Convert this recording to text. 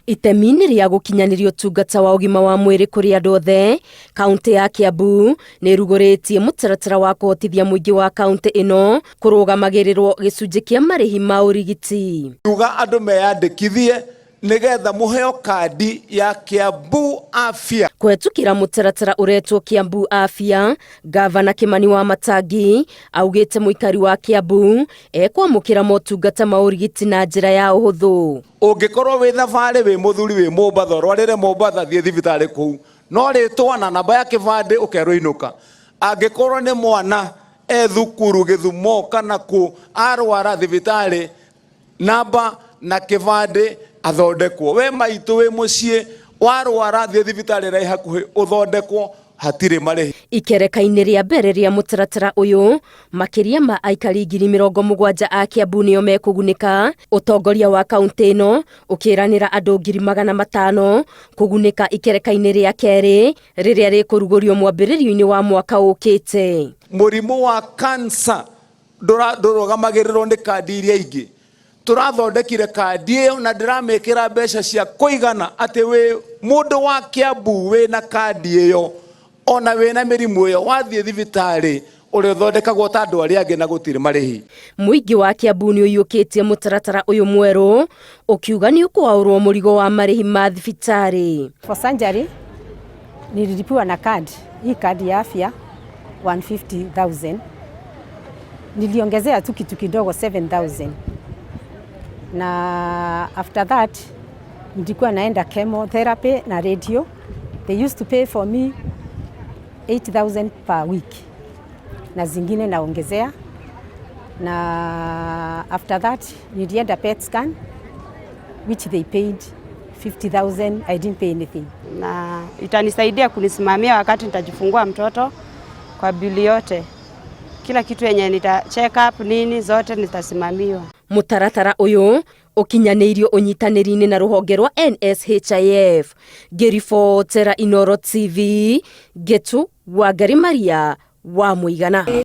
Itemi-inĩ rĩa gũkinyanĩria ũtungata wa ũgima wa mwĩrĩ kũrĩ andũ othe, kaunti ya Kiambu nĩ ĩrugũrĩtie mũtaratara wa kũhotithia mũingĩ wa kaunti ĩno kũrũgamagĩrĩrwo gĩcunjĩ kĩa marĩhi ma ũrigiti. Uga andũ meyandĩkithie nĩgetha mũheo kandi ya Kiambu Afya. Kũhetũkĩra mũtaratara ũretwo Kiambu Afya, Gavana Kimani wa Matangi augĩte mũikari wa Kiambu ekwamũkĩra motungata ma ũrigiti na njĩra ya ũhũthũ. Ũngĩkorwo wĩ thabarĩ, wĩ mũthuri, wĩ Mombatha, ũrwarĩre Mombatha, thiĩ thibitarĩ kũu, no rĩtwa na namba ya kĩbandĩ ũkerwo inũka. Angĩkorwo nĩ mwana e thukuru Gĩthumo kana kũ, arwara thibitarĩ, namba na kĩbandĩ athondekwo. We maitũ wĩ mũciĩ warwara, thiĩ thibitarĩ ĩrĩa ĩ hakuhĩ ũthondekwo, hatirĩ marĩhi. Ikereka-inĩ rĩa mbere rĩa mũtaratara ũyũ, makĩria ma aikari 70,000 a Kiambu nĩo mekũgunĩka. Ũtongoria wa kaunti ĩno ũkĩranĩra andũ 500,000 kũgunĩka ikereka-inĩ rĩa kerĩ rĩrĩa rĩkũrugũrio mwambĩrĩrio-inĩ wa mwaka ũkĩte. Mũrimũ wa cancer ndũrũgamagĩrĩrwo nĩ kandi iria ingĩ. Tũrathondekire kandi ĩyo na ndĩramĩkĩra mbeca cia kũigana atĩ wĩ mũndũ wa Kiambu wĩna kandi ĩyo, ona wĩna mĩrimũ ĩyo, wathiĩ thibitarĩ ũrĩa ũthondekagwo ta andũ arĩa angĩ na gũtirĩ marĩhi. Mũingĩ wa Kiambu nĩ ũiyũkĩtie mũtaratara ũyũ mwerũ ũkiuga nĩ ũkwaũrwo mũrigo wa marĩhi ma thibitarĩ. For surgery nililipiwa na card, hii kadi ya afya 150,000. Niliongezea tu kitu kidogo 7,000. Na after that nilikuwa naenda chemotherapy na radio. They used to pay for me 8,000 per week. Na zingine naongezea. Na after that nilienda PET scan which they paid 50,000. I didn't pay anything. Na itanisaidia kunisimamia wakati nitajifungua mtoto kwa bili yote, kila kitu yenye nita check up nini zote nitasimamiwa. Mũtaratara ũyũ ũkinyanĩirio ũnyitanĩri-inĩ na rũhonge rwa NSHIF. Ngĩribotera Inoro TV, Ngetu Wangari Maria wa Mũigana.